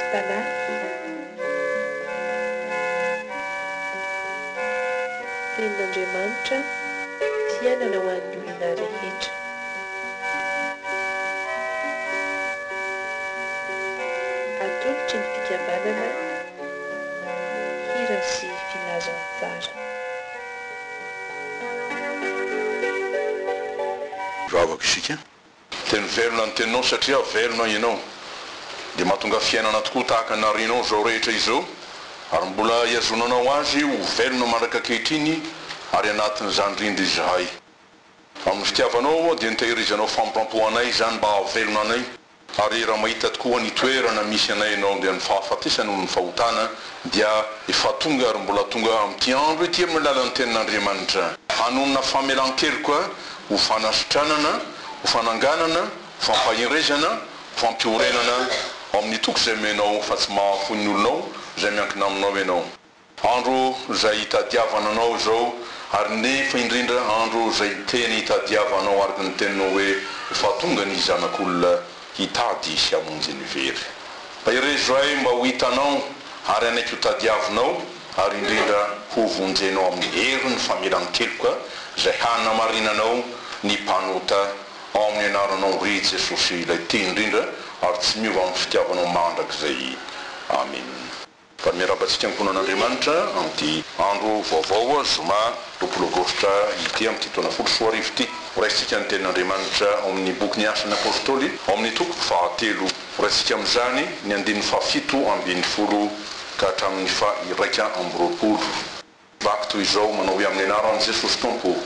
Aingam-panahy. Tenin'Andriamanitra, fiainana ho an'ny olona rehetra. Atolotry ny fikambanana Hira sy Filazantsara. Hivavaka isika. Teny velona ny teninao satria velona ianao dia mahatonga fiainana tokoa tahaka ny narianao izao rehetra izao ary mbola ihazonanao azy ho velona mandraka ankehitriny ary anatin'izany indrindra izahay. Amin'ny fitiavanao dia nitehirizanao famindrampo anay izany mba hahavelona anay. Ary raha mahita tokoa ny toerana misy anay ianao dia ny fahafatesana noho ny fahotana dia efa tonga ary mbola tonga amin'ity andro ity amin'ny alalan'ny tenin'Andriamanitra hanonona famelan-keloka ho fanasitranana, ho fananganana, ho fampaherezana, ho fampiorenana ao amin'ny toky izay omenao fa tsy mahafoy ny olonao izay miankina aminao ianao. Andro izay itadiavana anao izao, ary nefa indrindra andro izay tena itadiavanao araka ny teninao hoe efa tonga ny Zanak'olona hitady sy hamonjy ny very. Mahereza izahay mba ho hitanao ary hanaiky ho tadiavinao ary indrindra ho vonjenao amin'ny herin'ny famelan-keloka izay hanamarinanao ny mpanota ao amin'ny anaranao ry Jesosy ilay tia indrindra ary tsy miova amin'ny fitiavanao mandrakizay. Amena. Fa miarahaba antsika ankohonan'Andriamanitra amin'ity andro vaovao zoma 20 aogositra ity amin'ity taona 2010 ity. Horaisintsika ny tenin'Andriamanitra ao amin'ny bokin'ny Asan'ny Apostoly ao amin'ny toko fahatelo. Horaisintsika amin'izany ny andininy fahafito ambin'ny folo ka hatramin'ny faha-21. Vaky toy izao manao hoe amin'ny anaran'i Jesosy Tompo.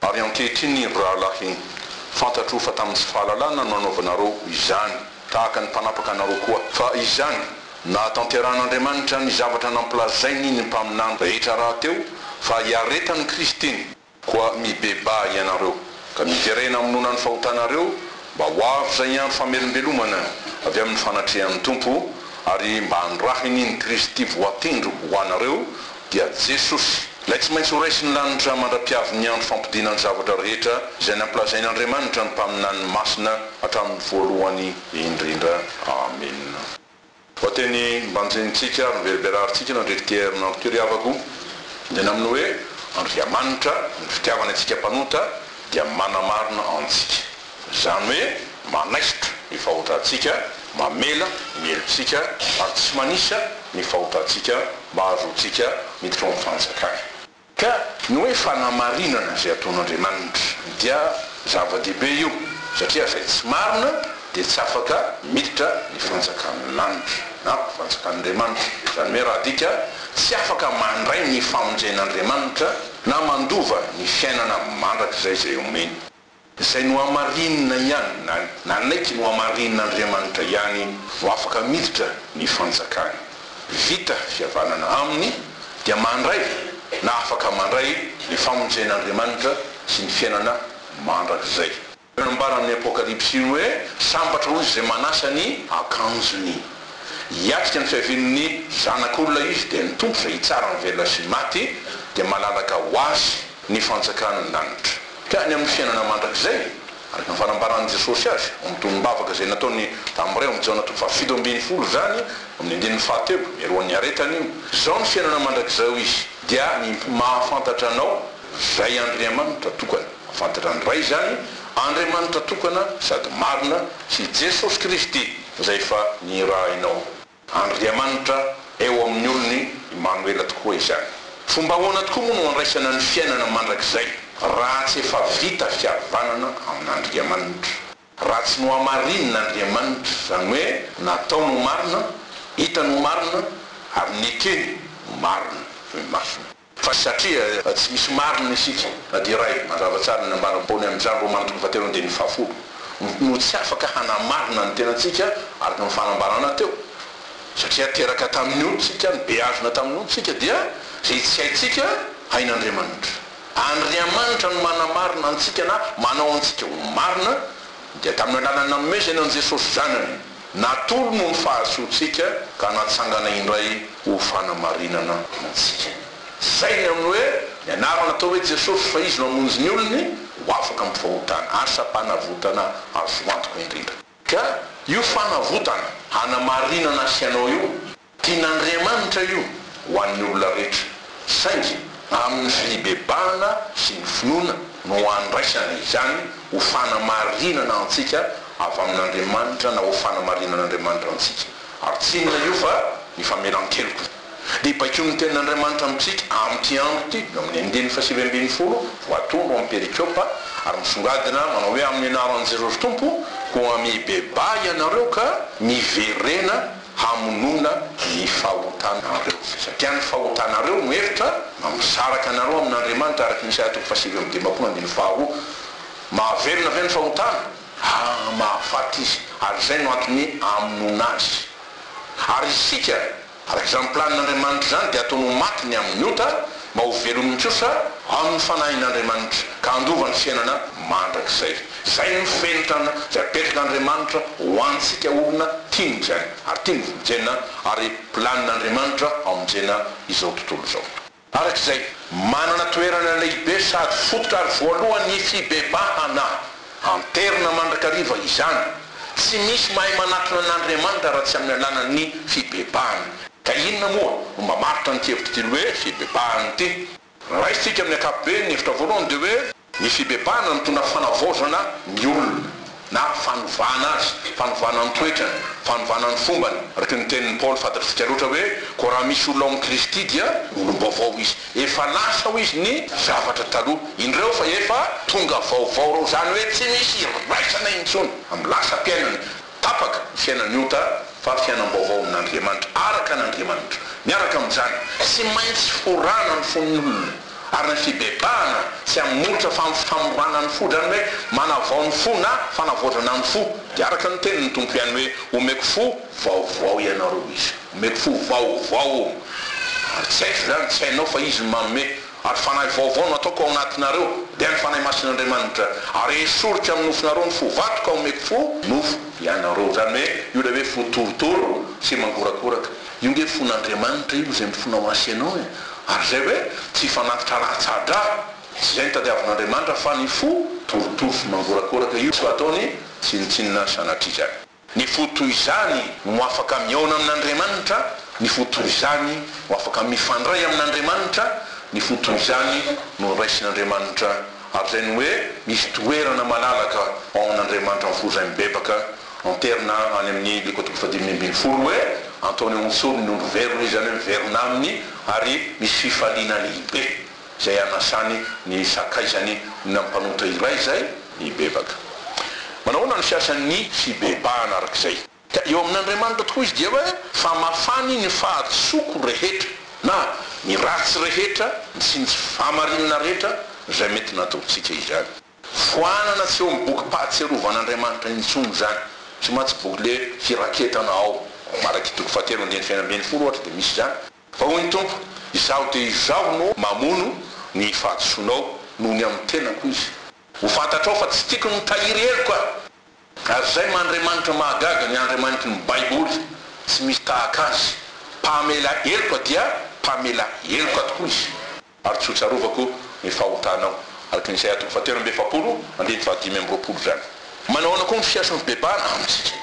Ary ankehitriny, ry rahalahy, fantatro fa tamin'ny tsy fahalalana no nanaovanareo izany, tahaka ny mpanapaka anareo koa. Fa izany, nahatanterahan'Andriamanitra ny zavatra nampilazainy ny mpaminany rehetra rahateo, fa hiaretan'i Kristy. Koa mibebaha ianareo, ka miverena hamonoana ny fahotanareo, mba ho avy izay andro famelombelomana avy amin'ny fanatrehan'ny Tompo, ary mba hanirahiny ny Kristy voatendry ho anareo, dia Jesosy, Ilay tsy maintsy horaisin'ny lanitra mandra-piavin'ny andro fampodiana ny zavatra rehetra izay nampilazain'Andriamanitra ny mpaminaniny masina hatramin'ny voalohany indrindra. Amena. Voateny mbanjinintsika ary novelabelarintsika nandritra ity herinandro ity ry havako, dia ny amin'ny hoe Andriamanitra, ny fitiavany antsika mpanota dia manamarina antsika. Izany hoe manaisotra ny fahotantsika, mamela ny helotsika ary tsy manisa ny fahotantsika mba hahazoantsika miditra ao amin'ny fanjakany. Ka ny hoe fanamarinana izay ataon'Andriamanitra dia zava-dehibe io satria izay tsy marina dia tsy afaka miditra ny fanjakan'ny lanitra na fanjakan'Andriamanitra. Izany hoe raha adika, tsy afaka mandray ny famonjen'Andriamanitra na mandova ny fiainana mandrakizay izay omeny. Izay nohamarinina ihany na nanaiky nohamarinin'Andriamanitra ihany no afaka miditra ny fanjakany. Vita fihavanana Aminy dia mandray na afaka mandray ny famonjen'Andriamanitra sy ny fiainana mandrakizay. Nambaran'ny Apokalypsy iny hoe, Sambatra hoy izy izay manasa ny akanjony. Hiatrika ny fiavian'ny Zanak'olona izy, dia ny Tompo izay hitsara ny velona sy ny maty, dia malalaka ho azy ny fanjakan'ny lanitra. Ka ny amin'ny fiainana mandrakizay, araka ny fanambaran'i Jesosy azy, ao amin'ny tonom-bavaka izay nataony tamin'ny Ray ao amin'ny Jaona toko faha-17 izany, ao amin'ny andininy fahatelo, mialohan'ny niaretany io, Izao ny fiainana mandrakizay, hoy Izy, dia ny mahafantatra Anao, Izay Andriamanitra tokana. Mahafantatra ny Ray izany, Andriamanitra tokana sady marina, sy Jesosy Kristy, Izay efa nirahinao. Andriamanitra eo amin'ny olony Imanoela tokoa izany. Fomba ahoana tokoa moa no handraisana ny fiainana mandrakizay raha tsy efa vita fihavanana amin'Andriamanitra? Raha tsy nohamarinina Andriamanitra, izany hoe nataony ho marina, hitany ho marina ary nekeny ho marina eo imasony. Fa satria tsy misy marina isika na dia iray, mazava tsara ny nambaran'i Paoly amin'izany, Romana toko fahatelo andininy fahafolo, no tsy afaka hanamarina ny tenantsika araka ny fanambarana teo. Satria teraka tamin'ny ota isika, nobeazina tamin'ny ota isika, dia izay tsy haintsika, hain'Andriamanitra. Andriamanitra no manamarina antsika na manao antsika ho marina, dia tamin'ny alalan'ny nanomezany an'i Jesosy Zanany. Natolony ho ny fahasoantsika ka natsangana indray ho fanamarinana antsika. Izay ny amin'ny hoe ny anarana atao hoe Jesosy fa Izy no hamonjy ny olony ho afaka amin'ny fahotana, asam-panavotana azo antoka indrindra. Ka io fanavotana hanamarinana sy anao io, tian'Andriamanitra io ho an'ny olona rehetra. Saingy amin'ny fibebahana sy ny finoana no andraisana izany ho fanamarinana antsika avy amin'Andriamanitra na ho fanamarinan'Andriamanitra antsika. Ary tsy inona io fa ny famelan-keloka. Dia baikoin'ny Tenin'Andriamanitra amintsika amin'ity andro ity, eo amin'ny andininy faha-19, voatondro amin'ny perikopa ary misongadina manao hoe amin'ny anaran'i Jesosy Tompo, koa mibebaha ianareo ka miverena hamonoana ny fahotanareo. Satria ny fahotanareo no hevitra mampisaraka anareo amin'Andriamanitra, araka ny Isaia toko faha-59 andininy faharoa. Mahavelona ve ny fahotana? Ah, mahafaty izy, ary izay no antony amonoana azy. Ary isika, araka izany planin'Andriamanitra izany, dia ataony ho maty ny amin'ny ota, mba ho velominy kosa amin'ny Fanahin'Andriamanitra, ka handova ny fiainana mandrakizay. Izay no fenitra izay apetrak'Andriamanitra ho antsika olona tiany izany, ary tiany vonjena, ary planin'Andriamanitra hamonjena izao tontolo izao. Araka izay, manana toerana lehibe sady fototra ary voalohany ny fibebahana. Anterina mandrakariva izany. Tsy misy mahay manatona an'Andriamanitra raha tsy amin'ny alalan'ny fibebahana. Ka inona moa no mamaritra an'ity hevitra ity hoe fibebahana ity? Raisintsika amin'ny ankapobeny ny hevitra voalohany dia hoe ny fibebahana mitondra fanavaozana ny olona na fanovana azy, fanovana ny toetrany, fanovana ny fombany, araka ny tenin'i Paoly fantatr'isika loatra hoe koa raha misy olona ao amin'i Kristy dia olom-baovao izy, efa lasa hoy izy ny zavatra taloha, indreo fa efa tonga vaovao ireo, izany hoe tsy misy iraisana intsony amin'ny lasam-piainana, Tapaka ny fiainan'ny ota fa fiainam-baovao amin'Andriamanitra, araka an'Andriamanitra. Miaraka amin'izany, tsy maintsy forana ny fon'ny olona, ary ny fibebahana tsy amin'ny molotra fa amin'ny famorana ny fo, izany hoe manavao ny fo na fanavaozana ny fo. Dia araka ny tenin'ny Tompo ihany hoe, Omeko fo vaovao ianareo Izy. Omeko fo vaovao. Ary tsy haiko izany, tsy hainao fa Izy no manome. Ary fanahy vaovao no ataoko ao anatinareo, dia ny Fanahy Masin'Andriamanitra, ary esoriko amin'ny nofonareo ny fo vato ka omeko fo nofo ianareo. Izany hoe io ilay hoe fo torotoro sy mangorakoraka. Io nge fon'Andriamanitra io izay mifona ho azy ianao e! Ary izay hoe tsy fanatitra latsa-drà, tsy izay no tadiavin'Andriamanitra fa ny fo torotoro sy mangorakoraka io tsy ataony tsinontsinona sanatria izany. Ny fo toy izany no afaka mihaona amin'Andriamanitra, ny fo toy izany no afaka mifandray amin'Andriamanitra, ny fo toy izany no raisin'Andriamanitra, ary izay no hoe misy toerana malalaka ao amin'Andriamanitra ny fo izay mibebaka. Anterina any amin'ny Lioka toko fahadimy ambin'ny folo hoe Antonio Onsoro ny ondry very hoy izy, izany hoe miverina aminy ary misy fifaliana lehibe izay anasany ny sakaizany na mpanota iray izay mibebaka. Manahoana ny fiasan'ny fibebahana araka izay? Ka eo amin'Andriamanitra tokoa izy dia hoe famafany ny fahadisoako rehetra na ny ratsy rehetra sy ny tsy fahamarinana rehetra izay mety nataontsika izany. Foanana tsy eo amin'ny bokim-pahatsiarovan'Andriamanitra intsony izany. Tsy mantsy boky le firaketana ao. Malakia toko fahatelo andininy fahenina ambin'ny folo ohatra dia misy izany. Fa hoy ny Tompo, Izaho dia Izaho no mamono ny fahadisoanao noho ny amin'ny tenako izy. Ho fantatrao fa tsy tiako ny mitahiry heloka. Ary izay maha Andriamanitra mahagaga ny Andriamanitry ny Baiboly, tsy misy tahaka Azy. Mpamela heloka dia mpamela heloka tokoa Izy. Ary tsy hotsarovako ny fahotanao. Araka ny Isaia toko fahatelo amby efapolo, andininy fahadimy amby roapolo izany. Manao ahoana koa ny fiasan'ny fibebahana amintsika?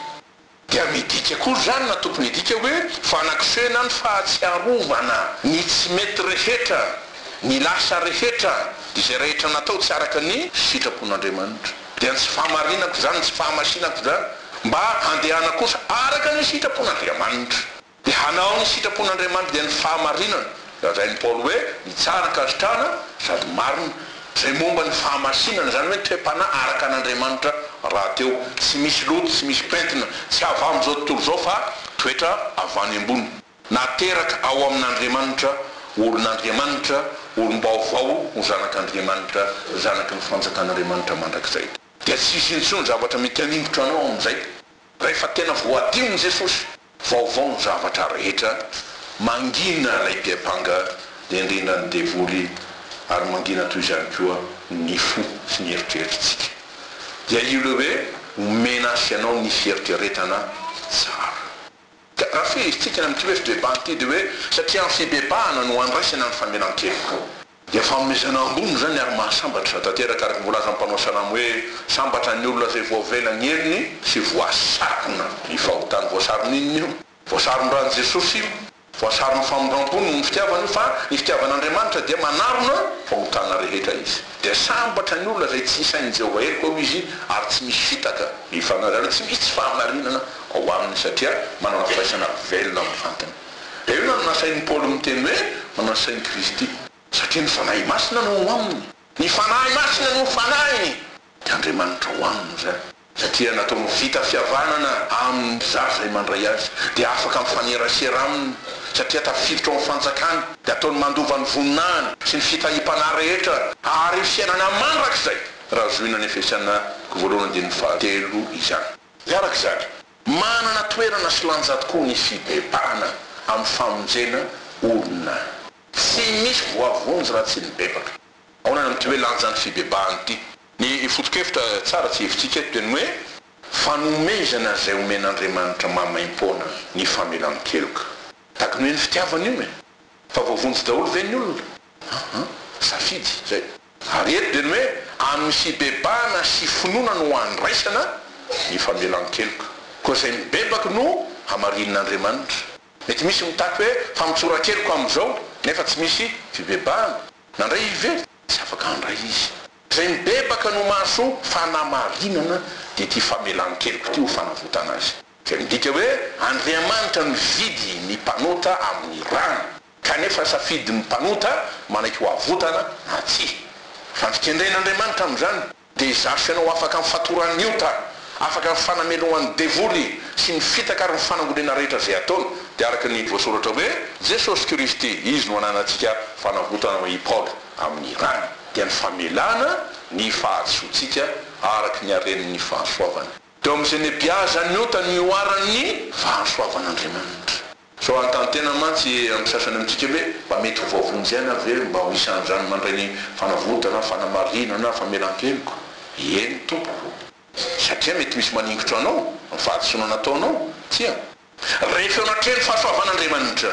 Dia midika koa izany na tokony hidika hoe fanakosehana ny fahatsiarovana ny tsy mety rehetra, ny lasa rehetra, izay rehetra natao tsy araka ny sitrapon'Andriamanitra. Dia ny tsy fahamarinako izany, ny tsy fahamasinako izany, mba handehana kosa araka ny sitrapon'Andriamanitra. Dia hanao ny sitrapon'Andriamanitra dia ny fahamarinana. Lazain'i Paoly hoe ny tsara ankasitrahana sady marina. Izay momba ny fahamasinana, izany hoe ny toe-panahy araka an'Andriamanitra rahateo. Tsy misy loto, tsy misy pentina, tsy avy amin'izao tontolo izao fa toetra avy any ambony. Nateraka ao amin'Andriamanitra, olon'Andriamanitra, olom-baovao ho zanak'Andriamanitra, zanaky ny fanjakan'Andriamanitra mandrakizay. Dia tsy hisy intsony zavatra mety haningotra anao amin'izay. Rehefa tena voadion'i Jesosy. Vaovao ny zavatra rehetra, mangina ilay mpiampanga dia indrindra ny devoly ary mangina toy izany koa ny fo sy ny eritreritritsika. Dia io ilay hoe omena ahy sy anao ny fieritreretana tsara. Ka raha fehezintsika ny amin'ity hoe fibebahana ity dia hoe satria amin'ny fibebahana no andraisana ny famelan-keloka. Dia fanomezana ambony izany ary mahasambatra tanteraka araka ny voalazan'ny mpanao salamo hoe, Sambatra ny olona izay voavela ny helony sy voasarona ny fahotany. Voasarona inona io? Voasaron'ny ran'i Jesosy io. Voasaron'ny famindram-pony noho ny fitiavany io fa ny fitiavan'Andriamanitra dia manarona fahotana rehetra izy. Dia sambatra ny olona izay tsy isain'i Jehovah heloka hoy izy ary tsy misy fitaka ny fanahy, izany hoe tsy misy tsy fahamarinana ao aminy satria manana firaisana velona mivantana. Dia inona no nasain'i Paoly miteny hoe manana sain'i Kristy? Satria ny Fanahy Masina no ao aminy. Ny Fanahy Masina no fanahiny. Dia Andriamanitra ao aminy izany. Satria nataony vita fihavanana amin'ny zaza izay mandray azy. Dia afaka mifanerasera aminy. Satria tafiditra ao amin'ny fanjakany. Dia ataony mandova ny voninahiny sy ny fitahiam-panahy rehetra ary fiainana mandrakizay. Raha zohina any Efesiana toko voalohany andininy fahatelo izany. Dia araka izany, manana toerana sy lanja tokoa ny fibebahana amin'ny famonjena olona. Tsy misy voavonjy raha tsy nibebaka. Ahoana ny amin'ity hoe lanjan'ny fibebahana ity? Ny foto-kevitra tsara tsiahivintsika eto dia ny hoe fanomezana izay omen'Andriamanitra maimaimpoana ny famelan-keloka. Tahaka ny hoe ny fitiavana io e! Fa voavonjy daholo ve ny olona? Aa! Safidy izay. Ary eto dia ny hoe amin'ny fibebahana sy finoana no andraisana ny famelan-keloka. Koa izay mibebaka no hamarinin'Andriamanitra. Mety misy mitaky hoe famotsoran-keloka amin'izao nefa tsy misy fibebahana. Nandray izy ve? Tsy afaka handray izy. Izay mibebaka no mahasoa fanamarinana dia ity famelan-keloka ity ho fanavotana azy. Izay midika hoe Andriamanitra mividy ny mpanota amin'ny rany. Kanefa safidin'ny mpanota manaiky ho avotana na tsia. Fa ny fikendren'Andriamanitra amin'izany dia izaho sy ianao afaka amin'ny fatoran'ny ota, afaka amin'ny fanamelohan'ny devoly sy ny fitaka ary ny fanangolena rehetra izay ataony, dia araka ny voasoratra hoe, Jesosy Kristy, Izy no ananantsika fanavotana hoy i Paoly, amin'ny rany, dia ny famelana ny fahadisoantsika araka ny haren'ny fahasoavany. Teo amin'izay nebiazan'ny ota nihoaran'ny fahasoavan'Andriamanitra. Sao hanontany tena mantsy amin'ny sasany amintsika hoe, mba mety ho voavonjy aina ve mba ho isan'izany mandray ny fanavotana, fanamarinana, famelan-keloka? Eny tompoko. Satria mety misy maningotra anao amin'ny fahadisoana nataonao? Tsia. Rehefa eo anatrehan'ny fahasoavan'Andriamanitra,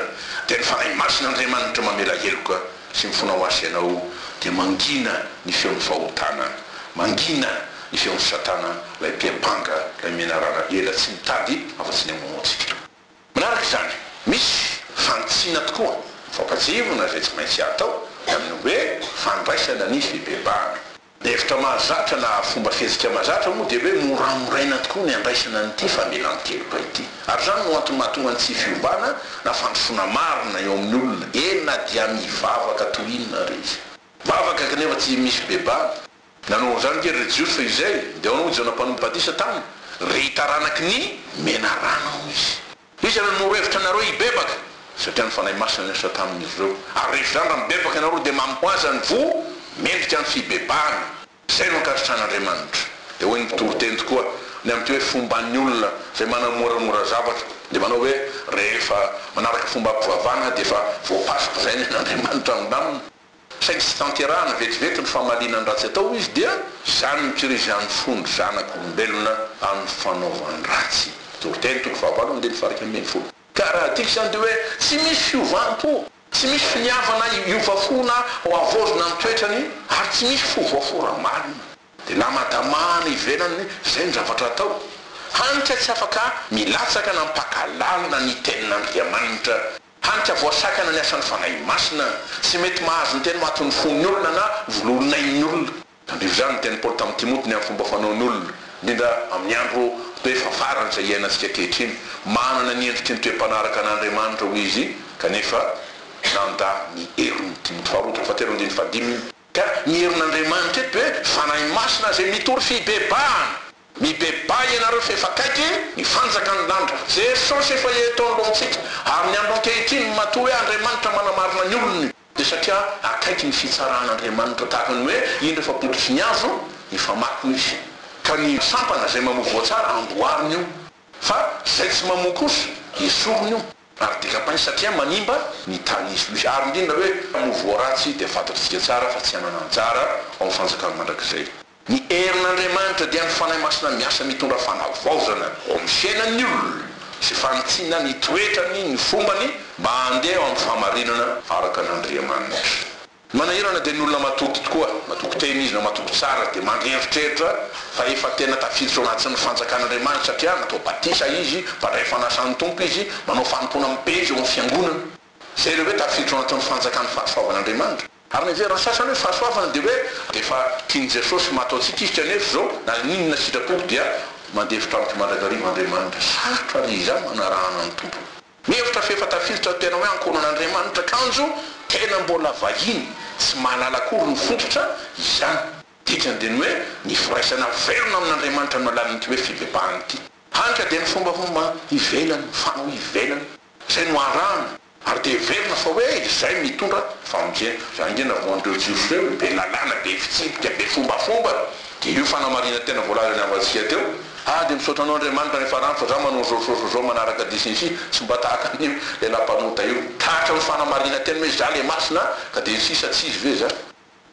dia ny Fanahy Masin'Andriamanitra mamela heloka sy mifona ho azy ianao, dia mangina ny feon'ny fahotana, mangina ny feon'i Satana, ilay mpiampanga, ilay menarana ela tsy mitady afa-tsy ny hamono antsika. Manaraka izany, misy fanitsiana tokoa ny fampatsiahivana izay tsy maintsy atao ny amin'ny hoe fandraisana ny fibebahana. Ny hevitra mahazatra na fomba fihetsika mahazatra moa dia hoe moramoraina tokoa ny handraisana an'ity famelan-keloka ity. Ary izany no antony mahatonga ny tsy fiovana na fandrosoana marina eo amin'ny olona, eny na dia mivavaka toy inona ary izy. Vavaka kanefa tsy misy fibebahana. Nanao an'izany ange ry Jiosy fa izay, dia ahoana hoy Jaona Mpanao Batisa taminy? Ry taranaky ny menarana, hoy izy. Iza no nanoro hevitra anareo hibebaka? Satria ny Fanahy Masina niasa tamin'izy ireo. Ary rehefa izany, raha mibebaka ianareo, dia mamohaza ny voa mendrika ny fibebahana. Izay no ankasitrahan'Andriamanitra. Dia hoy ny mpitoriteny tokoa, ny amin'ity hoe fomban'ny olona izay manamoramora zavatra, dia manao hoe, rehefa manaraka fombam-pivavahana dia efa voapasoka izay ny an'Andriamanitra milamina. Saingy tsy tanterahana vetivety ny famaliana ny ratsy atao izy dia izany ny kirizan'ny fon-dry zanak'olombelona amin'ny fanaovan-dratsy. Toriteny toko fahavalo andininy faha-11. Ka raha adika izany dia hoe tsy misy fiovam-po, tsy misy finiavana hiova fo na ho havaozina ny toetrany ary tsy misy fo voafora marina. Dia lamadamahana ivelany izay ny zavatra atao. Hany ka tsy afaka milatsaka na mipaka lalina ny tenin'Andriamanitra. Hany ka voasakana ny asan'ny Fanahy Masina, tsy mety mahazo ny teny maty ny fon'ny olona na volonain'ny olona. Tandrify izany ny tenin'i Paoly tamin'i Timoty ny amin'ny fomba fanaon'ny olona, indrindra amin'ny andro toa efa farany izay iainantsika ankehitriny. Manana ny endriky ny toe-panaraka an'Andriamanitra, hoy izy, kanefa nandà ny heriny. Timoty faharoa toko fahatelo andininy fahadimy. Ka ny herin'Andriamanitra eto dia Fanahy Masina izay mitory fibebahana. Mibebaha ianareo fa efa akaiky ny fanjakan'ny lanitra. Jesosy efa eto anoloantsika. Ary ny andro ankehitriny, matoa hoe Andriamanitra manamarina ny olony, dia satria akaiky ny fitsaran'Andriamanitra, tahaka ny hoe indro efa pototry ny hazo ny famaky hoy izy. Ka ny sampana izay mamoa voa tsara amboariny io, fa izay tsy mamoa kosa esoriny io. Ary dekapainy satria manimba ny tany izy io. Ary indrindra hoe mamoa voa ratsy dia fantatr'tsika tsara fa tsy hanana anjara ao amin'ny fanjakany mandrakizay. Ny herin'Andriamanitra dia ny Fanahy Masina miasa mitondra fanavaozana ao amin'ny fiainan'ny olona sy fanitsiana ny toetrany, ny fombany mba handeha ao amin'ny fahamarinana araka an'Andriamanitra. Ny manahirana dia ny olona matoky tokoa, matoky tena izy na matoky tsara dia mandrieritreritra fa efa tena tafiditra ao anatin'ny fanjakan'Andriamanitra satria natao batisa izy, mpandray fanasan'ny Tompo izy, manao fanompoana be izy ao amin'ny fiangonana. Izay ilay hoe tafiditra ao anatin'ny fanjakan'ny fahasoavan'Andriamanitra. Ary ny heveran'ny sasany hoe fahasoavana dia hoe dia efa tian'i Jesosy maty ho antsika izy kanefa izao na n'inona sitrapoko dia mandefitra amiko mandrakariva Andriamanitra. Sarotra ry izany manarahana ny Tompo. Mihevitra f'efa tafiditra tena hoe ankohonan'Andriamanitra kanjo tena mbola vahiny tsy mahalala akory ny fototra izany. Dikany dia ny hoe ny firaisana velona amin'Andriamanitra no alalan'ity hoe fibebahana ity. Hany ka dia ny fombafomba ivelany, ny fanao ivelany, izay no arahana ary dia heverina fa hoe izay mitondra famonjena. Izany ange navoan'ireo Jiosy ireo e, be lalàna, be fitsipika, be fombafomba. Dia io fanamarinan-tena voalazan'ny havantsika teo. Ah dia misaotra anao Andriamanitra rehefa rano fa za manao zao zao zao zao manaraka dia sy ny sisa tsy mba tahaka an'io lehilahy mpanota io. Tahaka ny fanamarinan-tena hoe za le masina ka dia ny sisa tsy izy ve zany.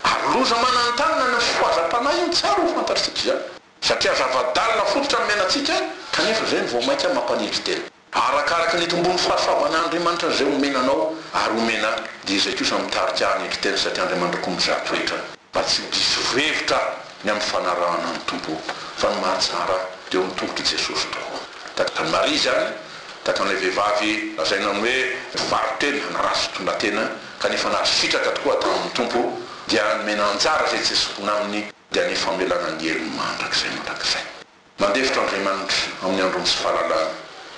Ary loza mananontanona ny fifohazam-panahy io tsara ho fantatr'tsika izany. Satria zava-dalina fototra nomena antsika kanefa izay no vao mainka mampanetry tena. Arakaraka ny hitomboan'ny fahasoavan'Andriamanitra izay omena anao ary omena ahy dia izay kosa mitarika ahy hanetry tena satria Andriamanitra koa mizaha toetra mba tsy ho diso hevitra ny amin'ny fanarahana ny Tompo fa ny mahatsara dia eo amin'ny tongotr'i Jesosy tokoa. Tahaka an'i Maria izany, tahaka an'ilay vehivavy lazaina ny hoe mpivaro-tena na ratsy fitondran-tena kanefa nahazo sitraka tokoa tamin'ny Tompo dia nomena anjara izay tsy sokona aminy dia ny famelana ny helony mandrakizay mandrakizay. Mandefitra Andriamanitra amin'ny andron'ny tsy fahalalana.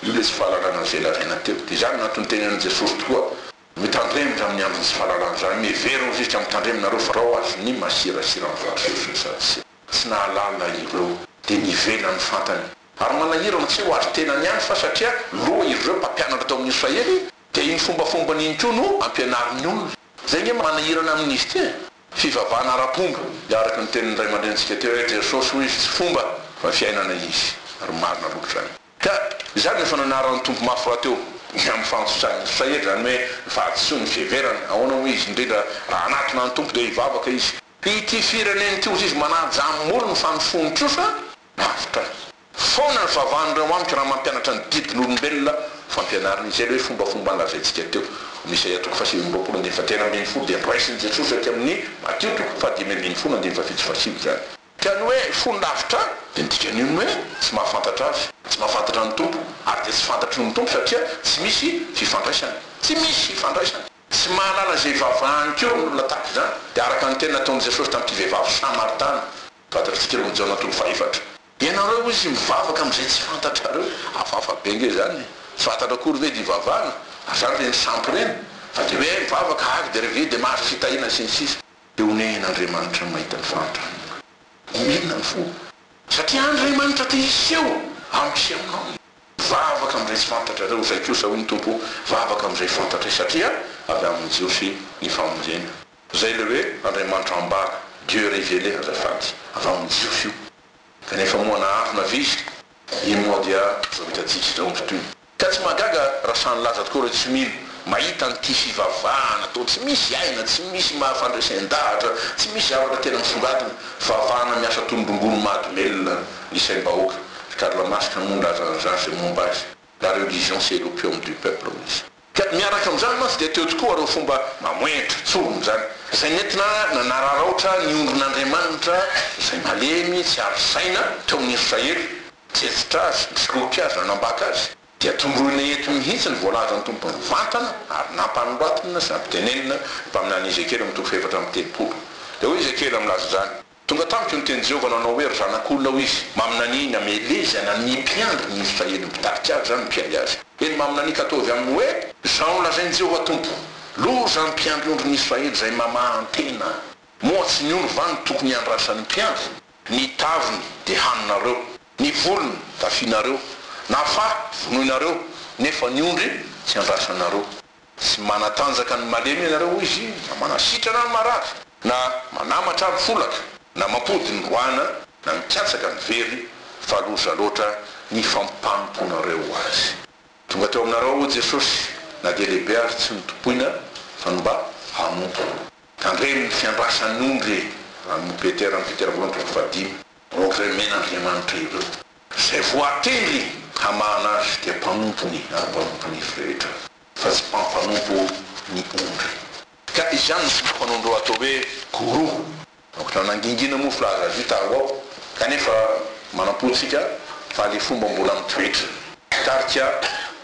Io ilay tsy fahalalana izay lazaina teo. Dia izany no antony tenenan'i Jesosy tokoa. Mitandremra amin'ny andron'ny tsy fahalalana. Izany mihevera hozy izy ka mitandrema nareo fa rao azon'ny masirasira ny Fariseo sy ny Sadoseo. Tsy nahalala ireo. Dia ny ivelany fantany. Ary manahirana tsy hoe ho azy tenany ihany fa satria loha ireo mpampianatra tao amin'ny Israely dia iny fombafombany iny koa no ampianariny olona. Izay ange manahirana amin'izy ity e. Fivavahana ara-pomba, dia araka ny tenin'ny ray aman-drenintsika teo hoe Jesosy hoy izy tsy fomba fa fiainana izy, ary marina loatra izany. Ka izany no efa nanaran'ny Tompo mafy rahateo ny amin'ny fahantsosan'ny Israely, izany hoe ny fahadisoany, ny fiheverany, ahoana hoy izy, indrindra raha hanatona ny Tompo dia hivavaka izy. Ity firenena ity hozy izy manaja amin'ny molony fa ny fony kosa lavitra ahy. Foana ny vavan'ireo amiko raha mampianatra ny didin'olombelona fampianarina. Izay ilay hoe fombafomba nolazaintsika teo. Amin'ny Isaia toko fahasivy amby roapolo andininy fahatelo ambin'ny folo dia noraisin'i Jesosy aty amin'ny Matio toko fahadimy ambin'ny folo andininy fahafito sy fahasivy izany. Ka ny hoe fony lavitra dia ny dikan'io ny hoe tsy mahafantatra Azy, tsy mahafantatra ny Tompo, ary dia tsy fantatry ny Tompo satria tsy misy fifandraisana. Tsy misy fifandraisana. Tsy mahalala izay ivavahany koa ny olona tahaka izany. Dia araka ny teny nataon'i Jesosy tamin'ity vehivavy Samaritana fantatritsika eo amin'ny Jaona toko fahefatra. Ianareo hoy izy mivavaka amin'izay tsy fantatrareo. Hafahafa be ange izany e! Tsy fantatra akory ve dia ivavahana? Ary izany ireny sampy ireny? Fa dia hoe mivavaka ary dia rehefa dia mahazo fitahiana sy ny sisa. Dia onehin'Andriamanitra mahita ny fahantrany. Omena ny fo. Satria Andriamanitra te hiseho amiko sy aminao. Mivavaka amin'izay tsy fantatrareo, izay kosa hoy ny Tompo, vavaka amin'izay fantatray satria avy amin'ny Jiosy ny famonjena. Izay ilay hoe Andriamanitra ambara, Dieu révélé azafady, avy amin'ny Jiosy io. Kanefa moa nahafina ve izy? Iny moa dia izao hitantsika izao ny fitohiny. Ka tsy mahagaga raha sahy nilaza tokoa ireo tsy mino, mahita an'ity fivavahana toa tsy misy aina, tsy misy mahafandresen-dahatra, tsy misy zavatra tena misongadina, fivavahana miasa toy ny rongony mahadomelina ny saim-bahoaka. Ry Karl Marx moa nilaza an'izany izay momba azy, La religion c'est l'opium du peuple hoy izy. Ka miaraka amin'izany mantsy dia teo tokoa ireo fomba mamohehitra, tsorina izany, izay nentina nanararaotra ny ondrin'Andriamanitra izay malemy, tsy ary saina, teo amin'ny Israely, nitsetsitra azy, nisoloky azy, nanambaka azy. Dia tondroina eto mihitsy ny voalazan'ny Tompo nivantana ary nampanoratana sy nampitenenina ny mpaminany Ezekiela amin'ny toko fahefatra amby telopolo. Dia hoy Ezekiela milaza izany, Tonga tamiko ny tenin'i Jehovah nanao hoe, Ry zanak'olona, hoy izy, maminania ny hamelezana ny mpiandry ny Israely, ny mpitarika azy izany, ny mpiahy azy. Eny, maminania ka ataovy aminy hoe, Izao no lazain'i Jehovah Tompo, Loza ny mpiandry ondrin'ny Israely izay mamahan-tena! Moa tsy ny ondry va no tokony hiandrasan'ny mpiandry? Ny taviny dia haninareo, ny volony tafianareo, na fa vonoinareo, nefa ny ondry tsy andrasanareo. Tsy manatanjaka ny malemy ianareo, hoy izy, na manasitrana ny marary, na manamatra ny folaka, na mampody ny roahina, na mikatsaka ny very, fa loza loatra ny fampanompoanareo azy. Tonga teo aminareo aho, hoy Jesosy, na dia lehibe aza tsy notompoina, fa ny mba hanompo. Tandremo ny fiandrasan'ny ondry e! Raha ny Petera, ny Petera voalohany toko fahadimy, ondry omen'Andriamanitra ireo. Izay voatendry hamahana azy dia mpanompony ary mpanompon'izy rehetra. Fa tsy mpampanompo ny ondry. Ka izany no fomba fanaondreo atao hoe gourou. Ankoatra nangingina moa filaza azy io tao ao, kanefa manam-po tsika fa le fomba mbola mitoetra. Mpitarika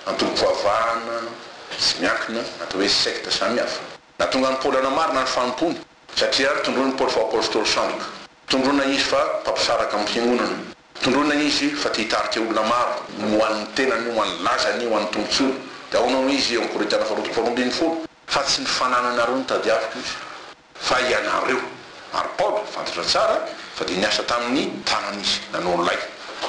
antokom-pivavahana tsy miankina atao hoe secte samihafa. Nahatonga an'i Paoly hanamarina ny fanompoany, satria tondroin'i Paoly fa apostoly sandoka. Tondroina izy fa mpampisaraka amin'ny fiangonana. Tondroina izy fa te hitarika olona maro, ho an'ny tenany, ho an'ny lazany, ho an'ny tombontsoany. Dia ahoana hoy izy eo amin'ny Korintiana faharoa toko faharoa 12? Fa tsy ny fanananareo no tadiaviko izy, fa ianareo. Ary Paoly, fantatra tsara fa dia niasa tamin'ny tanany izy, nanao lay.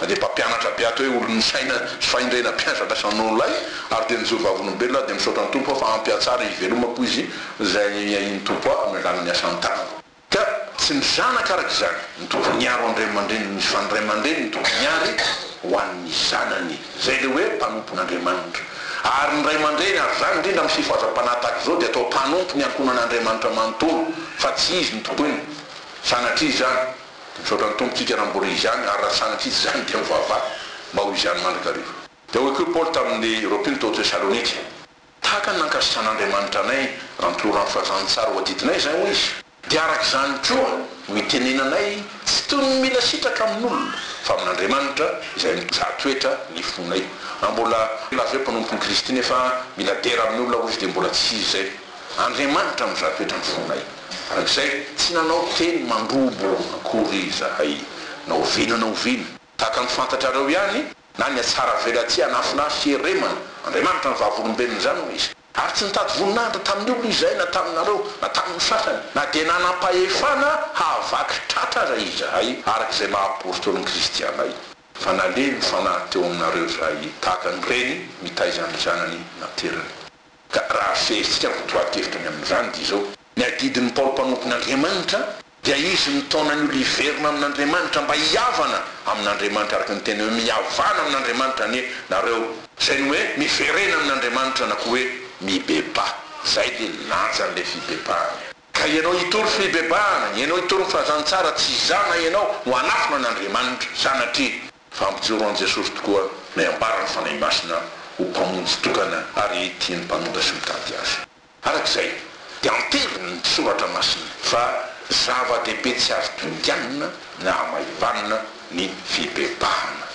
Na dia mpampianatra be atao hoe olon'ny saina sy fahendrena be aza lasa nanao lay, ary dia nijoro vavolombelona aho, dia misaotra ny Tompo aho fa ampy hahatsara hivelomako izy izay niahian'ny Tompo ahy amin'ny alalan'ny asan'ny tanako. Ka tsy ny zanaka araka izany no tokony hiaro ny ray aman-dreniny fa ny ray aman-dreny no tokony hiary ho an'ny zanany. Izay ilay hoe mpanompon'Andriamanitra. Ary ny ray aman-dreny, ary izany indrindra amin'ny fifohazam-panahy tahaka izao, dia atao mpanompo ny ankohonan'Andriamanitra manontolo fa tsy izy no tompoiny. Sanatria izany. Dia misaotra ny Tompo tsika raha mbola izany, ary raha sanatria tsy izany dia mivavaha mba ho izany mandrakariva. Dia hoy koa Paoly tamin'ireo mpino tao Tesalonika. Tahaka ny nankasitran'Andriamanitra anay raha nitolorany filazantsara ho adidinay izay, hoy izy, dia araka izany koa no itenenanay tsy toy ny mila sitraka amin'olona, fa amin'Andriamanitra izay mizaha toetra ny fonay. Raha mbola milaza hoe mpanompon'i Kristy nefa mila dera amin'ny olona, hoy izy, dia mbola tsy izy izay. Andriamanitra mizaha toetra ny fonay. Araka izay, tsy nanao teny mandrobo akory izahay, na oviana na oviana. Tahaka ny fantatrareo ihany, na ny hatsaravelatsihy hanafina fieremana. Andriamanitra no vavolombelon'izany, hoy izy. Ary tsy nitady voninahitra tamin'ny olona izahay na taminareo, na tamin'ny sasany, na dia nanam-pahefana hahavaky tratra aza izahay, araka izay maha apostolin'i Kristy anay. Fa nalemy fanahy teo aminareo izahay, tahaka ny reny mitaiza ny zanany naterany. Ka raha fehezintsika ny votoatin-kevitra ny amin'izany dia izao, ny adidin'i Paoly mpanompon'Andriamanitra dia izy mitaona ny olona hiverina amin'Andriamanitra mba hihavana amin'Andriamanitra araka ny teny hoe mihavana amin'Andriamanitra anie nareo, izay ny hoe miverena amin'Andriamanitra na koa hoe mibebaha, izay le lanjan'ilay fibebahana. Ka ianao hitory fibebahana, ianao hitory ny filazantsara, tsy izaho na ianao no hanafina an'Andriamanitra, sanatria. Fa hampijoro an'i Jesosy tokoa ilay ambaran'ny Fanahy Masina ho Mpamonjy tokana ary tia ny mpanota sy mitady Azy. Araka izay, dia anteriny ny Soratra Masina fa zava-dehibe tsy azo dinganina na hamaivanina ny fibebahana.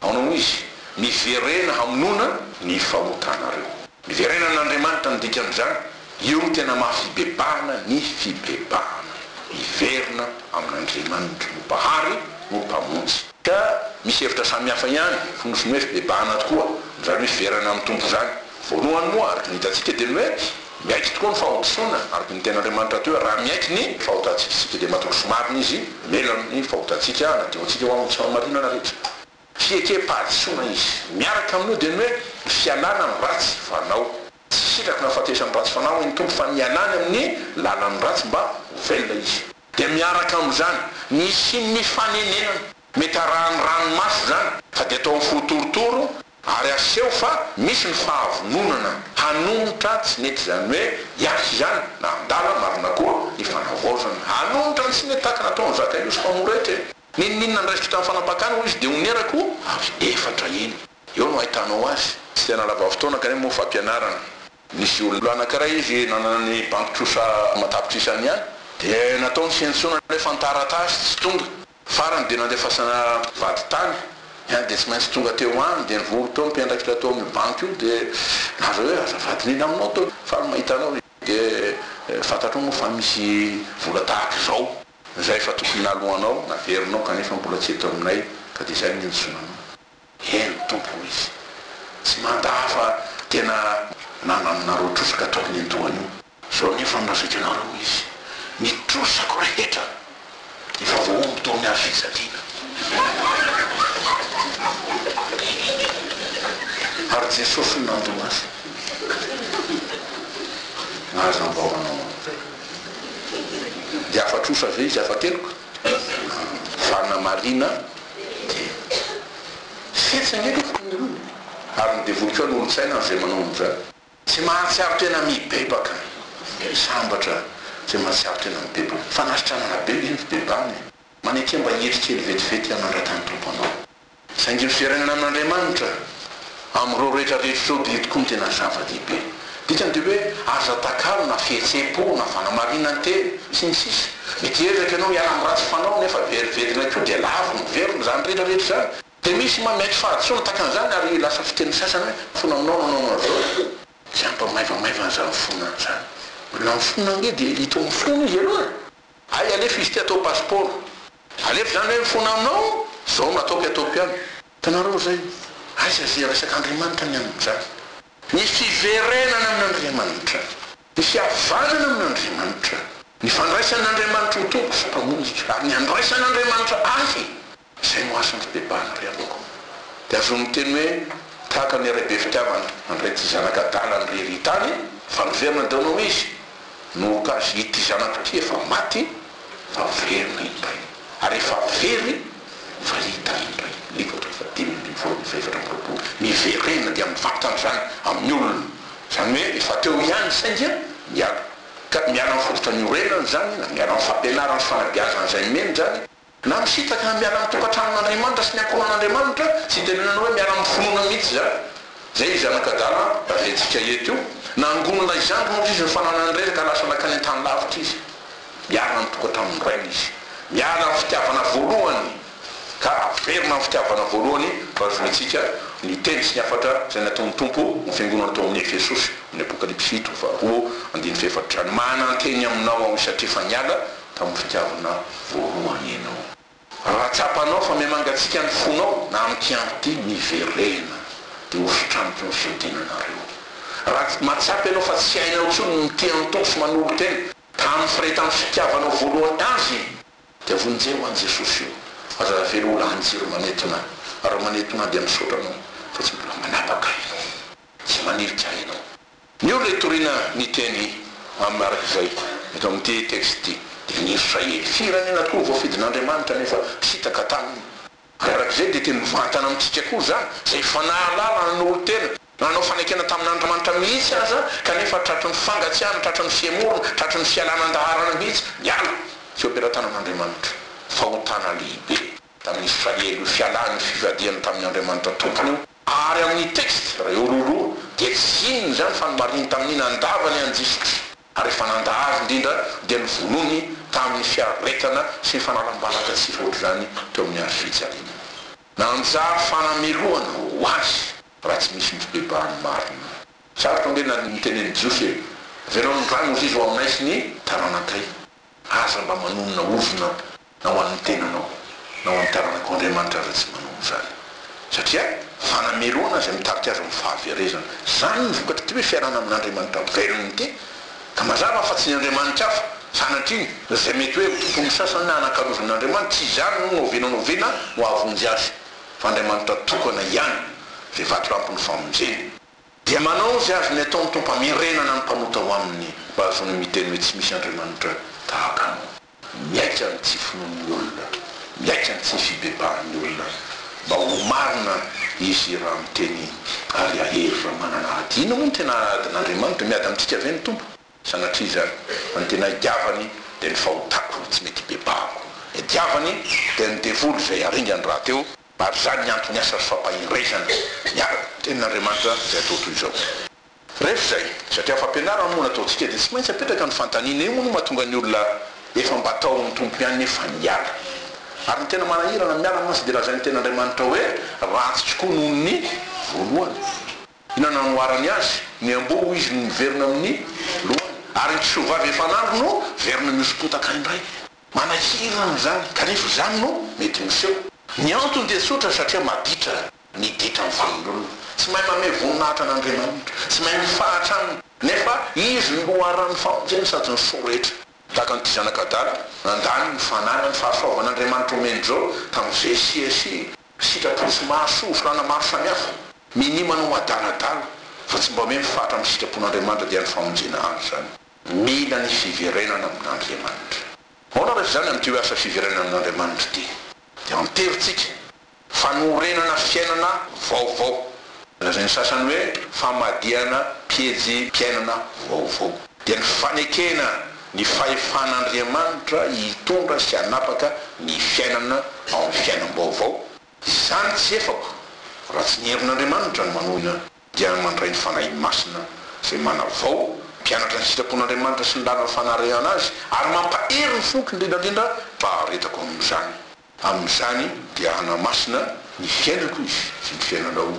Ahoana hoy izy? Miverena hamonoana ny fahotanareo. Miverena amin'Andriamanitra no dikan'izany. Io no tena maha fibebahana ny fibebahana. Miverina amin'Andriamanitra no Mpahary no Mpamonjy. Ka misy hevitra samihafa ihany, fonosiny hoe fibebahana tokoa, amin'izany hoe fiverana amin'ny Tompo izany. Voalohany moa, araka ny hitantsika, dia ny hoe miaiky tokoa ny fahodisoana, araka ny tenin'Andriamanitra teo hoe raha miaiky ny fahotantsika isika dia matoky sy marina Izy, mamela ny fahotantsika, hanadio antsika ho amin'ny tsy fahamarinana rehetra. Fiekem-pahadisoana izy. Miaraka amin'io dia ny hoe ny fialana amin'ny ratsy fanao. Tsy sitrako ny hahafatesan'ny ratsy fanahy hoy ny Tompo fa ny hialany amin'ny lalan'ny ratsy mba ho velona izy. Dia miaraka amin'izany ny hisian'ny fanenenana. Mety arahan'ny ranomaso izany fa dia atao amin'ny fo torotoro ary aseho fa misy ny fahavononana hanonitra tsy nety izany hoe hiatrika izany na handala marina koa ny fanavaozana. Hanonitra ny tsy nety tahaka nataon'i Zakaiosy mpamoretra e! N'inon'inona niraisiko tamin'ny fanapakana hoy izy dia honerako avy efatra heny. Eo no ahitanao azy. Tsy dia nahalava fotoana kanefa moa fampianarana. Nisy olona anankiray izy nanana ny banky trosa aman-tapitrisany ihany. Dia natao ny fiantsoana nefa ny taratasy tsy tonga. Farany dia nandefasana vadintany ihany dia tsy maintsy tonga teo any dia nivory teo ny mpiandraikitra teo amin'io banky io dia nilaza hoe azafady indrindra aminao tompoko faly mahita anao dia fantatrao moa fa misy vola tahaka izao. Izay efa tokony naloanao, naverinao kanefa mbola tsy eto aminay ka dia izay no niantsoana anao. Eny Tompo hoy izy, tsy mandà fa tena nananonareo trosa ka tokony handoa an'io. Izao anefa no lazaiko anareo hoy izy, ny trosako rehetra efa voahombo tao amin'ny hazo fijaliana. Ary Jesosy no nandoa azy. Aza mba manao an'izay. Dia afa-trosa ve izy afa-keloka? Fanamarina dia fetsy ange aloha ny olona e! Ary ny devoly koa an'olon-tsaina an'izay manao an'izany. Tsy mahatsiaro tena mibebaka. Sambatra izay mahatsiaro tena mibebaka. Fanasitranana be ange ny fibebahana e! Maneke mba hiery kely vetivety hanandratan'ny Tompo anao. Saingy ny fiarenana amin'Andriamanitra amin'ireo rehetra rehetra ireo dia tokoa no tena zava-dehibe. Dikany dia hoe aza atakalo na fihetseham-po na fanamarinan-tena, sy ny sisa Mety hiezaka ianao hiala amin'ny ratsy fanao nefa veriverina koa dia lavo miverina izany rehetra rehetra izany. Dia misy miaiky fahadisoana tahaka an'izany ary lasa fitenin'ny sasany hoe mifona aminao nanao an'izao. Tsy ampy maivamaivana izany fona izany. Olona mifona ange dia hita ho mifona izy aloha e! Hay alefa izy ity atao passeport. Alefa izany hoe mifona aminao, izao no ataoko ataoko ihany. Hitanareo izay? Aiza izay resak'Andriamanitra ny amin'izany? Ny fiverenana amin'Andriamanitra, ny fihavanana amin'Andriamanitra, ny fandraisan'Andriamanitra ho Tompo sy Mpamonjy ary ny handraisan'Andriamanitra ahy, izay no asan'ny fibebahana ry havako. Dia azony miteny hoe, tahaka ny ray be fitiavana nandray ity zanaka adala nirery tany, fa niverina dia nanao izy, noroka azy, ity zanako ity efa maty fa velona indray, ary efa very fa hita indray ny toko faha-15 ny faha-24, miverena dia mivantana izany amin'ny olona, izany hoe efa teo ihany saingy miala, ka miala amin'ny fototra niorenany izany, na miala amin'ny fampianarana sy fanabeazana izay nomeny izany, na misintaka na miala amin'ny tokantranon'Andriamanitra sy ny ankohonan'Andriamanitra, tsy itenenana hoe miala amin'ny finoana mihitsy izany, izay io zanak'adala lazaintsika eto io, nangonina izany moa izy ny fananany rehetra ka lasa nankany an-tany lavitra izy. Miala ny tokantranon'ny rainy izy. Miala amin'ny fitiavana voalohany ka averina amin'ny fitiavana voalohany mba hahazoantsika ny teny sy ny hafatra izay nataon'ny Tompo ny fiangonana tao amin'ny Efesosy, amin'ny Apokalypsy toko faharoa andininy fahefatra. Mananteny aminao aho satria efa niala tamin'ny fitiavana voalohany ianao. Raha tsapanao fa mihamangatsiaka ny fonao na amin'ity andro ity, miverena dia hositraniko ny fiodinanareo. Raha mahatsapa ianao fa tsy hainao intsony ny mitia ny Tompo sy manolo-tena, Tamin'ny firehetan'ny fitiavanao voalohany Azy, dia vonjeo an'i Jesosy io. Aza avela ho lany jiro manetona. Raha manetona dia misaotra anao fa tsy mbola manapaka ahy ianao. Tsy manilika ahy ianao. Ny olona itoriana ny teny amin'ny araka izay eto amin'ity texte ity dia ny Israely. Firenena tokoa voafidin'Andriamanitra nefa sitaka taminy. Ary araka izay dia teny mivantana amintsika koa izany, izay efa nahalala nanolo-tena, nanao fanekena tamin'Andriamanitra mihitsy aza, kanefa tratry ny fangatsiahana, tratry ny fihemorana, tratry ny fialana an-daharana mihitsy, niala teo am-pelatanan'Andriamanitra. Fahotana lehibe tamin'ny Israely io fialany, io fivadihany tamin'ny Andriamanitra Tompony io. Ary amin'ny texte, raha eo alohaloha, dia tsy inona izany fa nomarihiny tamin'ny nandavany an'i Jesosy. Ary rehefa nandà azy indrindra dia novonoiny tamin'ny fiaretana sy ny fanalam-baraka tsy ohatr'izany teo amin'ny hazo fijaliana. Nanjary fanamelohana ho azy raha tsy misy ny fibebahany marina. Sarotra ange na ny nitenenin'i Jiosy e! Avelao ny rano hozy izy ho aminay sy ny taranakay. Aza mba manonona ozona na ho an'ny tenanao na ho an'ny taranakao Andriamanitra aza tsy manao an'izany satria fanamelohana izay mitarika azy amin'ny fahaverezana. Izany no vokatr'ity hoe fiarahana amin'Andriamanitra velona ity. Ka mazava fa tsy ny Andriamanitra hafa, sanatria, izay mety hoe ho tompon'ny sasany na hanakalozana an'Andriamanitra, tsy izany no na oviana na oviana no hahavonjy azy, fa Andriamanitra tokana ihany izay vatolampin'ny famonjena. Dia manao izay azony atao ny Tompo hamerenana ny mpanota ho Aminy mba hahazoany miteny hoe tsy misy Andriamanitra tahaka Anao. Mihaika ny tsy finoan'ny olona, mihaika ny tsy fibebahan'ny olona, mba ho marina izy raha miteny ary hahery raha manana ady. Inona moa no tena adin'Andriamanitra? Miady amintsika ve ny Tompo? Sanatria izany, fa ny tena idiavany dia ny fahotako tsy mety hibebahako. Ny idiavany dia ny devoly izay haringany rahateo, ary izany ny antony asa sy fampaherezana miaraka amin'ny tenin'Andriamanitra izay atao toy izao. Rehefa izay, satria fampianarana moa no ataontsika dia tsy maintsy apetraka ny fanontaniana, io moa no mahatonga ny olona efa mba tao amin'ny Tompo ihany nefa niala. Ary ny tena manahirana ny miala mantsy dia lazain'ny tenin'Andriamanitra hoe ratsy tokoa noho ny voalohany. Inona no nanoharany azy? Ny amboa hoy izy no miverina amin'ny lohany, ary ny kisoa-vavy efa nandro no verina mihoso-potaka indray. Manahirana izany, kanefa izany no mety miseho. Ny antony dia tsotra satria maditra ny ditra ny fon'ny olona. Tsy mahay mamehy voninahitra an'Andriamanitra, tsy mahay mifahatra aminy, nefa Izy no loharanon'ny famonjena sady ny soa rehetra. Tahaka an'ity zanak'adala nandany ny fananany, fahasoavan'Andriamanitra omeny izao tamin'ny zesia sy sitrapo tsy mahasoa, filàna maro samihafa. Minia manao adaladala fa tsy mba hoe mifahatra amin'ny sitrapon'Andriamanitra dia ny famonjena azy izany. Mila ny fiverenana amin'Andriamanitra. Ahoana rehefa izany amin'ity hoe asa fiverenana amin'Andriamanitra ity? Dia anterintsika fanorenana fiainana vaovao. Lazain'ny sasany hoe famadihana pejim-piainana vaovao. Dia ny fanekena ny fahefan'Andriamanitra hitondra sy hanapaka ny fiainana ao amin'ny fiainam-baovao. Izany tsy efako raha tsy ny herin'Andriamanitra no manohina dia mandray ny Fanahy Masina. izay manavao, mpianatra ny sitrapon'Andriamanitra sy ny lalan'ny fanarehana Azy, ary mampahery ny foko indrindra indrindra mba haharetako amin'izany. Amin'izany dia hanamasina ny fiainako Izy sy ny fiainanao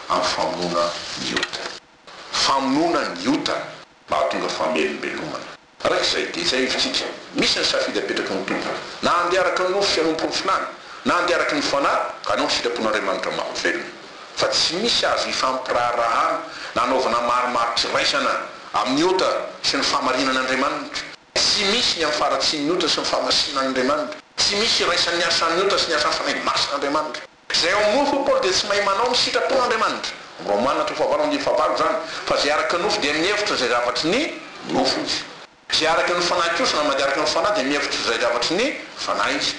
amin'ny famonoana ny ota. Famonoana ny ota mba hahatonga famelombelomana. Araka izay, dia tsiahivintsika, misy ny safidy apetraky ny Tompo, na handeha araka ny nofo sy hanompo ny filàny, na handeha araka ny Fanahy ka hanao ny sitrapon'Andriamanitra mahavelona. Fa tsy misy azo ifampiraharahana na anaovana marimaritra-iraisana amin'ny ota sy ny fahamarinan'Andriamanitra. Tsy misy ny amin'ny faharatsian'ny ota sy ny fahamasinan'Andriamanitra. Tsy misy iraisan'ny asan'ny ota sy ny asan'ny Fanahy Masin'Andriamanitra. Izay ao amin'ny nofo, hoy Paoly, dia tsy mahay manao ny sitrapon'Andriamanitra. Romana toko fahavalo andininy fahavalo izany. Fa izay araka ny nofo dia mihevitra izay zavatry ny nofo izy. Izay araka ny Fanahy kosa, na mandeha araka ny Fanahy, dia mihevitra izay zavatry ny Fanahy izy.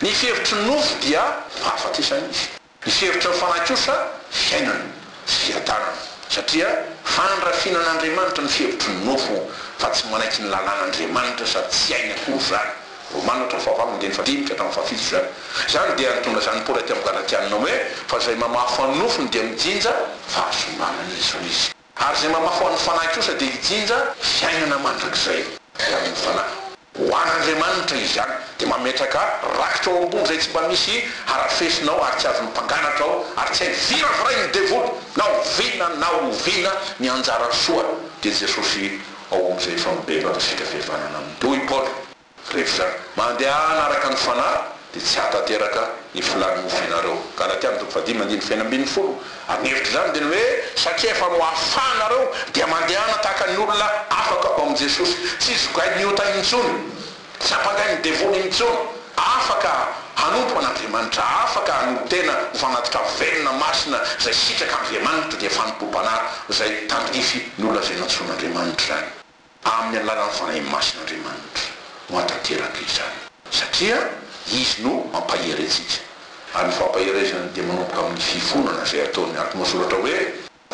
Ny fihevitry ny nofo dia fahafatesana izy. Ny fihevitry ny Fanahy kosa fiainana sy fiadanana. Satria fandrafiana an'Andriamanitra ny fihevitry ny nofo, fa tsy manaiky ny lalàn'Andriamanitra sady tsy hainy akory izany. Romana toko fahavalo andininy fahadimy ka hatramin'ny fahafito izany. Izany dia nitondra izany Paoly aty amin'ny Galatiana hoe, Fa izay mamafy ho an'ny nofony dia mijinja fahasimbanana izy, hoy izy. Ary izay mamafy ho an'ny fanahy kosa dia hijinja fiainana mandrakizay avy amin'ny fanahy. Ho an'Andriamanitra izany dia mametraka rakitra ao ambony izay tsy mba misy harafesina ao ary tsy azon'ny mpangalatra ao ary tsy hay viravirain'ny devoly na oviana na oviana ny anjara soa dia Jesosy ao amin'izay efa mibebaka sy vita fihavanana aminy. Dia hoy i Paoly, Rehefa izany, mandehana araka ny Fanahy, dia tsy hahatanteraka ny filàn'ny nofo ianareo. Galatiana toko fahadimy andininy fahenina ambin'ny folo. Ary ny hevitr'izany dia ny hoe, satria efa noafahanareo, dia mandehana tahaka ny olona afaka ao amin'i Jesosy. Tsy zogain'ny ota intsony, tsy ampangain'ny devoly intsony. Afaka hanompo an'Andriamanitra, afaka hanolo-tena ho fanatitra velona masina izay sitrak'Andriamanitra, dia fanompoam-panahy izay tandrify ny olona izay nantsoin'Andriamanitra izany. Amin'ny alalan'ny Fanahy Masin'Andriamanitra no hahatanteraka izany, satria Izy no mampahery antsika. Ary ny fampaherezany dia manomboka amin'ny fifonana izay ataony, araka ny voasoratra hoe,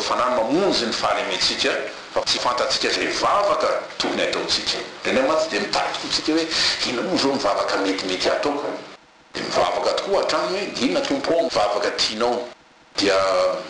Fanahy mamonjy ny fahalementsika fa tsy fantatsika izay vavaka tokony hataontsika. Indraindray mantsy dia mitady tokoa tsika hoe inona moa izao ny vavaka metimety hataoko? Dia mivavaka tokoa hatrany hoe inona Tompo ô ny vavaka tianao? Dia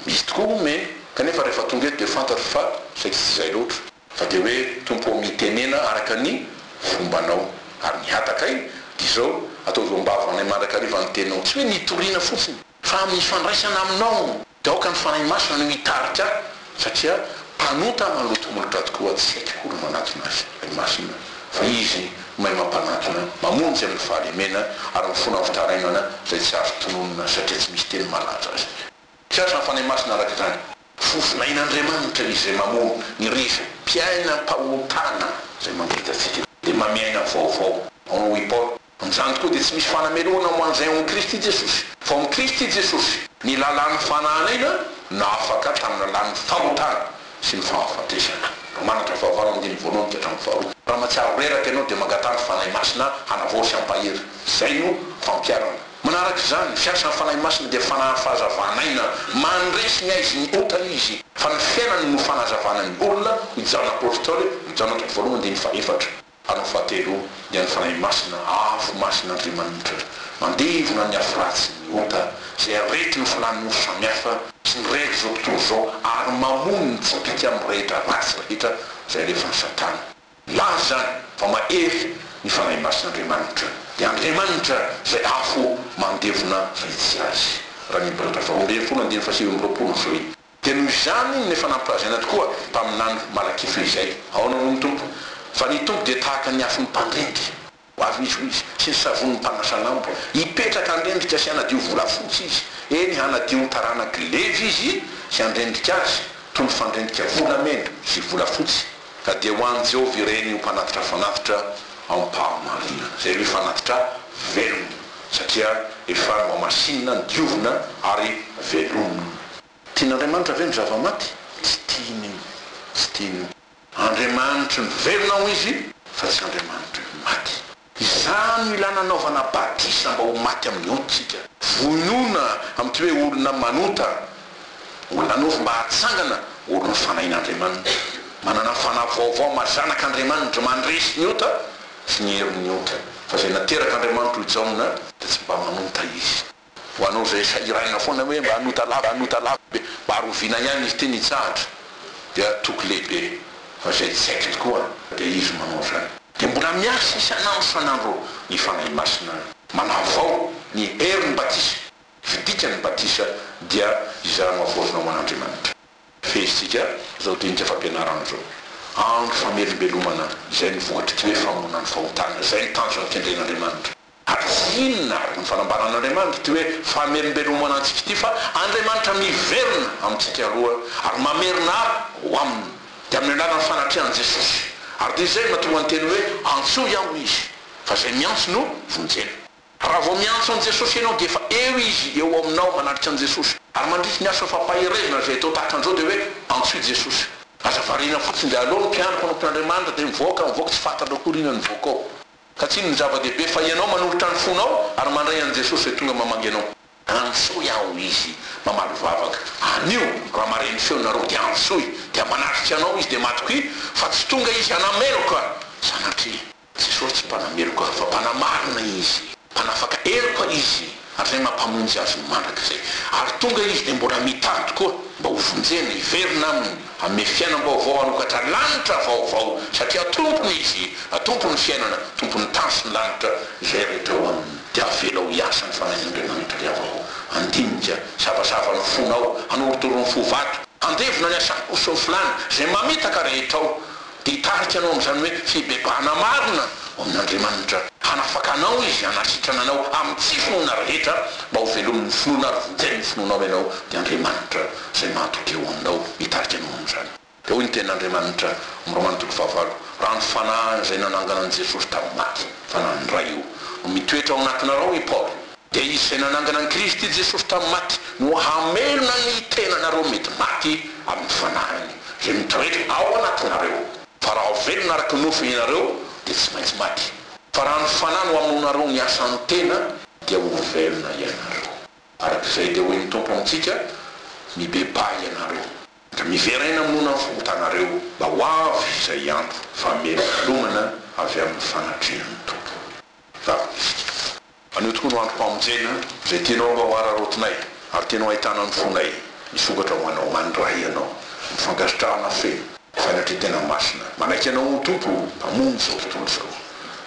misy tokoa omeny kanefa rehefa tonga eto dia fantatro fa saika tsy izay loatra fa dia hoe Tompo ô mitenena araka ny fombanao ary ny hatakay dia izao ataovy eo am-bavanay mandrakariva ny teninao tsy hoe nitoriana fotsiny fa amin'ny ifandraisana aminao dia aoka ny Fanahy Masina no hitarika ahy satria mpanota maloto molotra tokoa tsy haiko akory ny manatona azy Ray Masina fa Izy no mahay mampanatona mamonjy amin'ny fahalemena ary mifona amin'ny fitarainana izay tsy azo tononina satria tsy misy teny malaza azy. Mpiasa ny Fanahy Masina araka izany. Fofonain'Andriamanitra Izy izay mamono ny rivo-piainam-pahotana izay mangeja antsika dia mamiaina vaovao. Ao hoy Paoly. Amin'izany tokoa dia tsy misy fanamelohana ho an'izay ao amin'i Kristy Jesosy, fa ao amin'i Kristy Jesosy, ny lalàn'ny fanan'aina no afaka tamin'ny lalàn'ny fahotana sy ny fahafatesana. Romana toko fahavalo andininy voalohany ka hatramin'ny faharoa. Raha mahatsiaro reraka ianao dia mangataha ny Fanahy Masina hanavao sy hampahery. Izay no fampiharana. Manaraka izany, ny fiasan'ny Fanahy Masina dia fanahin'ny fahazavan'aina. Mandresy ny haizin'ny ota Izy, fa ny fiainany no fanazavana ny olona, hoy Jaona Apostoly, Jaona toko voalohany andininy fahefatra. Ary ny fahatelo dia ny Fanahy Masina, afo masin' Andriamanitra, mandevona ny afo ratsin' ny ota, izay aretin' ny filàn' ny nofo samihafa sy ny rehetr' izao tontolo izao, ary mamono ny tsipìka mirehitra ratsy rehetra izay alefan' i Satana. Milaza izany fa mahery ny Fanahy Masin' Andriamanitra, dia Andriamanitra izay afo mandevona izay tsy azy. Raha ny Hebreo toko faharoa ambin'ny folo andininy fahasivy amby roapolo no zohina. Dia noho izany no efa nampilazaina tokoa mpaminany Malakia fehizay, Aona hoy ny Tompo, fa ny Tompo dia tahaka ny afon'ny mpandrendrika, ho avy Izy, hoy Izy, sy ny savonin'ny mpanasa lamba, hipetraka handrendrika sy hanadio volafotsy Izy, eny, hanadio ny taranak'i Levy Izy sy handrendrika azy toy ny fandrendrika volamena sy volafotsy, ka dia ho an'i Jehovah ireny ho mpanatitra fanatitra amim-pahamarinana, izay hoe fanatitra velona, satria efa nohamasinina, nodiovina ary velomina. Tian'Andriamanitra ve ny zava-maty? Tsy tiany io. Tsy tiany io. Andriamanitry ny velona hoy Izy fa tsy Andriamanitry ny maty. Izany no ilana anaovana batisa mba ho maty amin'ny otintsika. Vonoina amin'ity hoe olona manota, olona nofo mba hahatsangana olon'ny fanahin'Andriamanitra. Manana fanahy vaovao maha zanak'Andriamanitra, mandresy ny ota sy ny herin'ny ota. Fa izay naterak'Andriamanitra hoy Jaona dia tsy mba manota izy. Ho anao izay sahirana foana hoe mba hanota lava hanota lava be, mba arovina ihany izy ity ny hitsahatra dia toky lehibe. Fa izay tsy haiko tokoa dia Izy manao izany. Dia mbola miasa isan'andro isan'andro ny Fanahy Masina manavao ny herin'ny batisa. Fidikan'ny batisa dia izany havaozina ho an'Andriamanitra. Fehezintsika izao dinika fampianarana izao. Andro famelombelomana, izay no vokatr'ity hoe famonoana ny fahotana, izay no tanjona nokendren'Andriamanitra. Ary tsy inona araka ny fanambaran'Andriamanitra ity hoe famelombelomana antsika ity fa Andriamanitra miverina amintsika aloha ary mamerina ahy ho Aminy, dia amin'ny alalan'ny fanatrehan'i Jesosy. Ary dia izay no nahatonga ny teny hoe antsoy aho Izy, fa izay miantso no vonjena. Raha vao miantso an'i Jesosy ianao dia efa eo Izy eo aminao manatrika an'i Jesosy. Ary mandritry ny asa fampaherezana izay atao tahaka an'izao dia hoe antsoy Jesosy. Aza variana fotsiny dia aleo ny mpiandry mpanompon'Andriamanitra dia mivoaka mivoaka tsy fantatra akory inona ny mivoaka ao. Ka tsy inona ny zava-dehibe fa ianao manolotra ny fonao ary mandray an'i Jesosy izay tonga mamangy anao. Antsoy aho Izy mamaly vavaka. Anio raha mahare ny feonareo dia antsoy dia manatrika anao Izy dia matokia fa tsy tonga Izy hanameloka sanatria. Jesosy tsy mpanameloka fa mpanamarina Izy, mpanafaka heloka Izy ary izay mampamonjy azy mandrakizay. Ary tonga Izy dia mbola mitady koa mba ho vonjena, hiverina Aminy, hanome fiainam-baovao, hanokatra lanitra vaovao, satria Tompony Izy, Tompon'ny fiainana, Tompon'ny tany sy ny lanitra, izay rehetra ao Aminy. Dia avelao hiasa ny Fanahin'Andriamanitra ry havako, handinika, hisavasava ny fonao, hanorotoro ny fo vato, handevona ny asan'ny sy ny filàna, izay mamitaka rehetra ao. Dia hitarika anao amin'izany hoe fibebahana marina ao amin'Andriamanitra. Hanafaka anao Izy, hanasitrana anao amin'ny tsy finoana rehetra, mba ho velomin'ny finoana ary vonjen'ny finoanao ianao, dia Andriamanitra izay mahatoky eo aminao hitarika anao amin'izany. Dia hoy ny tenin'Andriamanitra amin'ny Romana toko fahavalo, Raha ny Fanahy izay nanangana an'i Jesosy tamin'ny maty, Fanahin'ny Ray io, no mitoetra ao anatinarao, i Paoly, dia Izy izay nanangana an'i Kristy Jesosy tamin'ny maty no hamelona ny tenanareo mety maty amin'ny Fanahiny izay mitoetra ao anatinareo. Fa raha velona araka ny nofo ianareo, dia tsy maintsy maty. Fa raha ny Fanahy no hamonoanareo ny asan'ny tena, dia ho velona ianareo. Araka izay dia hoy ny Tompo amintsika, Mibebaha ianareo, ka miverena hamonoana ny fahotanareo, mba ho avy izay andro famelomana avy amin'ny fanatrehan'ny Tompo. Vavaka isika. Anio tokoa no androm-pamonjena, izay tianao mba ho araraotinay, ary tianao hahitana ny fonay misokatra ho Anao. Mandray Anao amin'ny fankasitrahana feno, fanatren-tena masina. Manaiky Anao ho Tompo, Mpamonjy izao tontolo izao.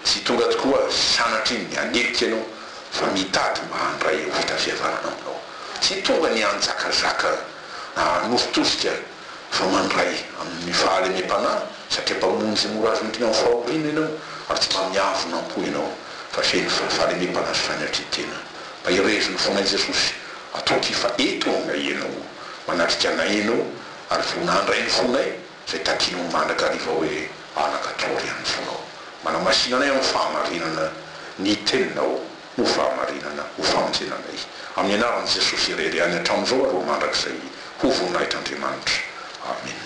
Tsy tonga tokoa sanatria ny hanilika Anao, fa mitady mba handray ho vita fihavanana Aminao. Tsy tonga ny hanjakazaka na hanositosika, fa mandray amin'ny fahalemem-panahy, satria Mpamonjy mora azo entina amin'ny fahoriana Ianao, ary tsy mba miavona am-po Ianao. Fa feno fahalemem-panahy sy fanetren-tena. Mba irezo ny fonay Jesosy, atoky fa eto aminay Ianao, manatrika anay Ianao, ary vonona handray ny fonay, izay takinao mandrakariva hoe anaka tory amin'ny fonao. Manamasina anay amin'ny fahamarinana, ny Teninao no fahamarinana ho famonjena anay. Amin'ny anaran'i Jesosy irery ihany hatramin'izao ary ho mandrakizay, ho voninahitr'Andriamanitra. Amena.